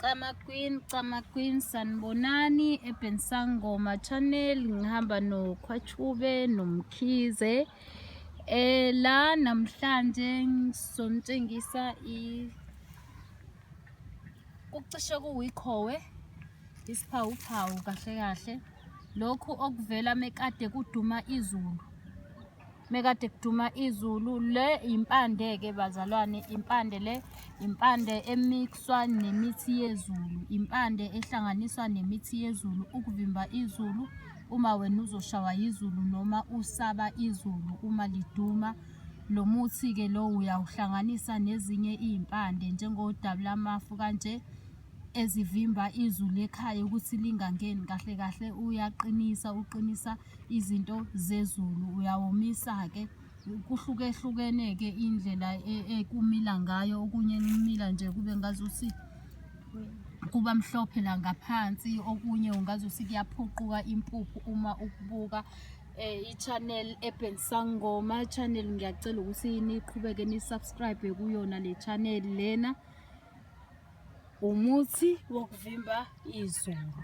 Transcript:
Cama Queen, Cama Queen, sanibonani eBensangoma Channel, ngihamba noKhwachube noMkhize. La namhlanje ngizonitshengisa i kucishe kuwikhowe isiphawuphawu kahle kahle lokhu okuvela mekade kuduma izulu. Mekade kuduma izulu le impande-ke bazalwane, impande le impande emixwa nemithi yezulu, impande ehlanganiswa nemithi yezulu ukuvimba izulu uma wena uzoshawa yizulu noma usaba izulu uma liduma. Lo muthi-ke lo uyawuhlanganisa nezinye iy'mpande njengodabulamafu kanje ezivimba izulu ekhaya ukuthi lingangeni kahle kahle, uyaqinisa uqinisa izinto zezulu uyawomisa-ke. Kuhlukehlukene-ke indlela ekumila ngayo, okunye kumila nje kube ngazuthi kuba mhlophe la ngaphansi, okunye ungazuthi kuyaphuquka impuphu uma ukubuka. I-channel Urban Sangoma channel, ngiyacela ukuthi niqhubeke ni-subscribe kuyona le channel lena. Umuthi wokuvimba izulu.